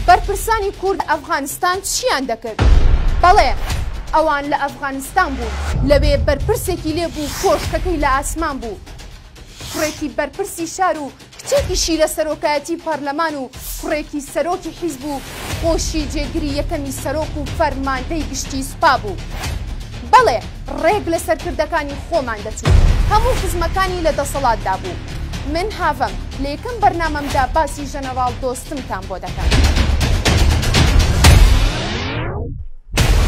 بەرپرسانی کورد لە ئەفغانستان چییان دەکرد؟ بەڵێ، ئەوان لە ئەفغانستان بوون، لەوێ بەرپرسێکی لێ بوو کۆشکەکەی لە ئاسمان بوو. کوڕێکی بەرپرسی شار و کچێکیشی لە سەرۆکایەتی پەرلەمان و کوڕێکی سەرۆکی حیزب و خۆشی جێگری یەکەمی سەرۆک و فەرماندەی گشتی سوپا بوو. بەڵێ ڕێک لە سەرکردەکانی خۆمان دەچوو. هەموو خزمەکانی لە دەسەڵاتدا بوو. من هاڤەم، لە یەکەم بەرنامەمدا باسی ژەنەڕاڵ دۆستمتان بۆ دەکەم.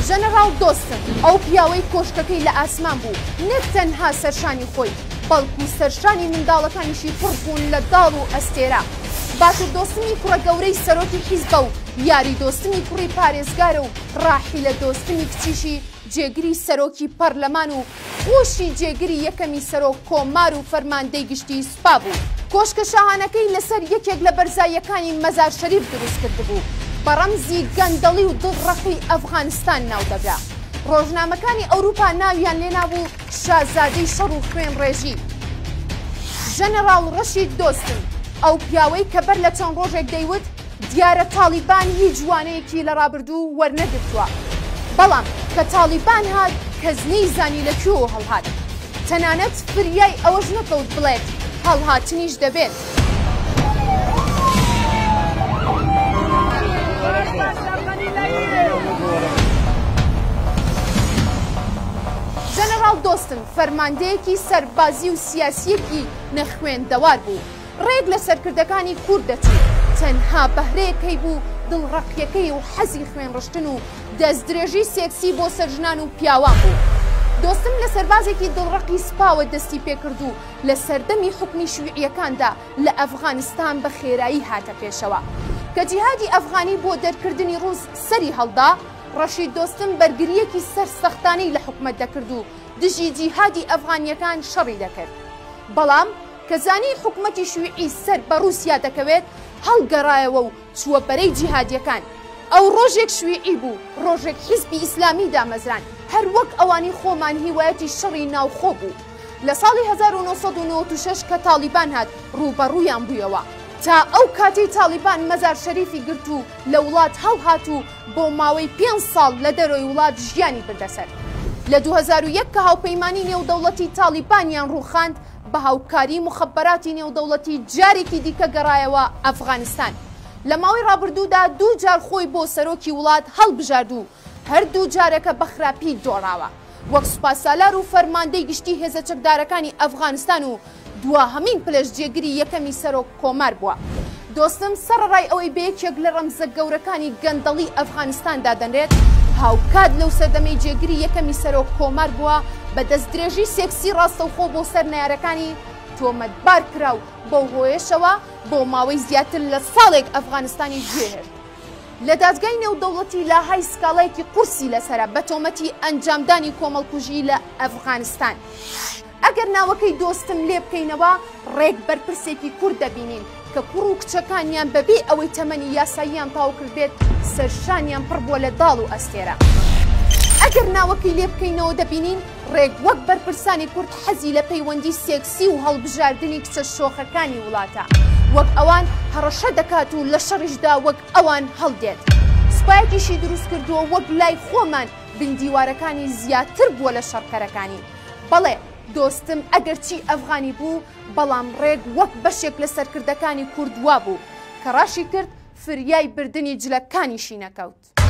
ژەنەڕاڵ دۆستم، ئەو پیاوەی کۆشکەکەی لە ئاسمان بوو، نەک تەنها سەرشانی خۆی، بەڵکو سەرشانی منداڵەکانیشی پڕ بوون لە داڵ و ئەستێرە. باتور دۆستمی کوڕە گەورەی سەرۆکی حیزبە و یاری دۆستمی کوڕی پارێزگارە و ڕاحیلە دۆستمی کچیشی جێگری سەرۆکی پەرلەمان و خۆشی جێگری یەکەمی سەرۆک کۆمار و فەرماندەی گشتی سوپا بوو. کۆشکە شاهانەکەی لەسەر یەکێک لە بەرزاییەکانی مەزار شەریف دروست کردبوو، بە ڕەمزی گەندەڵی و دڵڕەقی ئەفغانستان ناودەبرا. ڕۆژنامەکانی ئەوروپا ناویان لێنابوو شازادەی شەڕ و خوێنڕێژی. ژەنەڕاڵ ڕەشید دۆستم، ئەو پیاوەی کە بەر لە چەند ڕۆژێک دەیوت، دیارە تاڵیبان هیچ وانەیەکی لە ڕابردوو وەرنەگرتووە، بەڵام کە تاڵیبان هات کەس نەیزانی لە کوێوە هەڵهات، تەنانەت فریای ئەوەش نەکەوت بڵێت هەڵهاتنیش دەبێت. ژەنەڕاڵ دۆستم فەرماندەیەکی سەربازی و سیاسییەکی نەخوێندەوار بوو، ڕێک لە سەرکردەکانی کورد دەچوو، تەنها بەهرەیەک هەیبوو دڵڕەقییەکەی و حەزی خوێنڕشتن و دەستدرێژی سێکسی بۆ سەر ژنان و پیاوان بوو. دۆستم لە سەربازێکی دڵڕەقی سوپاوە دەستی پێکرد و لە سەردەمی حوکمی شیوعییەکاندا لە ئەفغانستان بە خێرایی هاتە پێشەوە. کە جیهادی ئەفغانی بۆ دەرکردنی ڕووس سەری هەڵدا، ڕەشید دۆستم بەرگرییەکی سەرسەختانەی لە حکومەت دەکرد و دژی جیهادی ئەفغانییەکان شەڕی دەکرد. بەڵام کە زانی حکومەتی شیوعی سەر بە ڕووسیا دەکەوێت، هەڵگەڕایەوە و چووە بەرەی جیهادییەکان. ئەو ڕۆژێک شیوعی بوو، ڕۆژێک حیزبی ئیسلامی دامەزراند، هەر وەک ئەوانی خۆمان هیوایەتی شەڕی ناوخۆ بوو. لە ساڵی 1996 کە تاڵیبان هات ڕووبەڕوویان بوویەوە. تا ئەو کاتەی تاڵیبان مەزار شەریفی گرت و لە وڵات هەڵهات و بۆ ماوەی پێنج ساڵ لە دەرەوەی وڵات ژیانی بردە سەر. لە 2001 کە هاوپەیمانی نێودەوڵەتی تاڵیبانیان ڕووخاند، بە هاوکاری موخەبەراتی نێودەوڵەتی جارێکی دیکە گەڕایەوە ئەفغانستان. لە ماوەی ڕابردوودا دوو جار خۆی بۆ سەرۆکی وڵات هەڵبژارد و هەردوو جارەکە بە خراپی دۆڕاوە. وەک سوپاسالار و فەرماندەی گشتی هێزە چەکدارەکانی ئەفغانستان و دواهەمین پلەش جێگری یەکەمی سەرۆک کۆمار بووە. دۆستم سەڕەڕای ئەوەی بە یەکێک لە ڕەمزە گەورەکانی گەندەڵی ئەفغانستان دادەنرێت، هاوکات لەو سەردەمەی جێگری یەکەمی سەرۆک کۆمار بووە بە دەستدرێژی سێکسی ڕاستەوخۆ بۆ سەر نەیارەکانی تۆمەتبار کرا و بەو هۆیەشەوە بۆ ماوەی زیاتر لە ساڵێک ئەفغانستانی جێهێشت. لە دادگای نێودەوڵەتی لاهای سکاڵایەکی قورسی لەسەرە بە تۆمەتی ئەنجامدانی کۆمەڵکوژی لە ئەفغانستان. ئەگەر ناوەکەی دۆستم لێ بکەینەوە ڕێک بەرپرسێکی کورد دەبینین کە کوڕ و کچەکانیان بەبێ ئەوەی تەمەنی یاساییان تەواو کردبێت سەرشانیان پڕ بووە لە داڵ و ئەستێرە. ئەگەر ناوەکەی لێ بکەینەوە دەبینین ڕێک وەک بەرپرسانی کورد حەزی لە پەیوەندی سێکسی و هەڵبژاردنی کچە شۆخەکانی وڵاتە. وەک ئەوان هەڕەشە دەکات و لە شەڕیشدا وەک ئەوان هەڵدێت. سوپایەکیشی دروست کردووە وەک لای خۆمان بن دیوارەکانی زیاتر بووە لە شەڕکەرەکانی. بەڵێ دۆستم ئەگەرچی ئەفغانی بوو بەڵام ڕێک وەک بەشێک لە سەرکردەکانی کورد وابوو کە ڕاشی کرد فریای بردنی جلەکانیشی نەکەوت.